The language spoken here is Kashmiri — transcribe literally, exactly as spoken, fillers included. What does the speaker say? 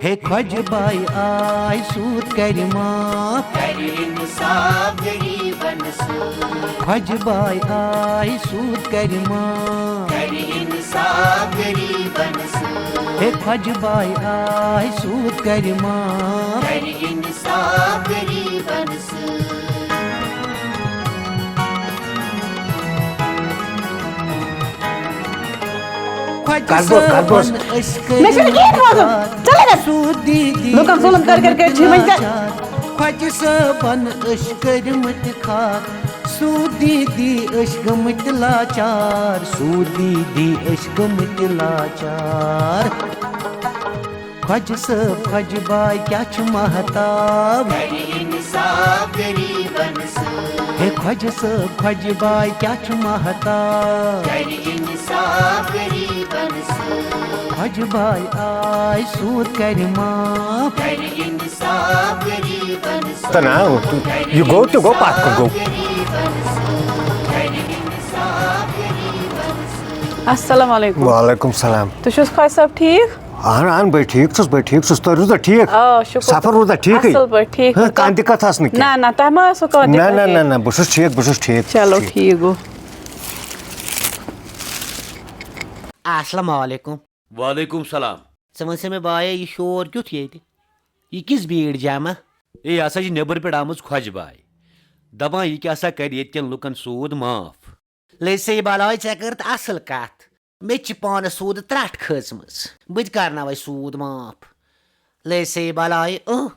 ہے خۄجہِ باے آے سوٗد کرِ معاف۔ کرِ انصاف غریبن سۭتۍ۔ خۄجہِ باے آے سوٗد کرِ معاف۔ کرِ انصاف غریبن سۭتۍ۔ ہے خۄجہِ باے آے سوٗد کرِ معاف۔ کرِ انصاف غریبن سۭتۍ۔ کَس بوز، کَس بوز۔ مےٚ چھُنہٕ کِہیٖنۍ بوزُن۔ ژَلے گژھ۔ لُکَن ظُلُم کٔرۍ کٔرۍ کٔرۍ چھِ وۄنۍ ژےٚ۔ خۄجہِ صٲبَن أسۍ کٔرمٕتۍ خاک، سوٗدی دی أسۍ گٔمٕتۍ لاچار، سوٗدی دی أسۍ گٔمٕتۍ لاچار۔ خۄجہِ صٲب، خۄجہِ باے کیٛاہ چھُ مہتاب؟ کرِ انصاف غریبن سۭتۍ۔ ہے خۄجہِ صٲب، خۄجہِ باے کیٛاہ چھُ مہتاب؟ کرِ انصاف غریبن سۭتۍ۔ خۄجہِ باے آے سوٗد کرِ معاف۔ کرِ انصاف غریبن سۭتۍ۔ تہٕ نا، یہِ گوٚو تہِ گوٚو، پَتھ کُن گوٚو۔ السلام علیکم۔ وعلیکم السلام۔ تُہۍ چھِو حظ خۄجہِ صٲب ٹھیٖک؟ اہن اہن، بہٕ ٹھیٖک چھُس، بہٕ ٹھیٖک چھُس۔ تُہۍ روٗزوا ٹھیٖک؟ آ، شُکُر۔ سفر روٗزوا ٹھیٖکٕے؟ اَصٕل پٲٹھۍ، ٹھیٖک۔ ہہ، کانٛہہ دِقت ٲس نہٕ کینٛہہ؟ نہ نہ، تۄہہِ ما ٲسوٕ کانٛہہ نہ دِقت نہ نہ کینٛہہ؟ نہ، بہٕ چھُس ٹھیٖک، بہٕ چھُس ٹھیٖک۔ چلو، ٹھیٖک گوٚو۔ السلام علیکم۔ وعلیکم سلام۔ ژٕ وَن سا مےٚ بایے، یہِ شور کیُتھ ییٚتہِ؟ یہِ کِژھ بیٖڑ جمع؟ اے، یہِ ہسا چھِ نیٚبرٕ پٮ۪ٹھ آمٕژ خۄجہِ باے۔ دَپان، یہِ کیٛاہ سا کَرِ ییٚتہِ کٮ۪ن لُکَن سوٗد معاف۔ لے سے بلاے، ژےٚ کٔرٕتھ اصل کتھ۔ مےٚ تہِ چھِ پانس سوٗدٕ ترٹھ کھٔژمٕژ۔ بہٕ تہِ کرناوے سوٗد معاف۔ لے سے بلاے، اۭں،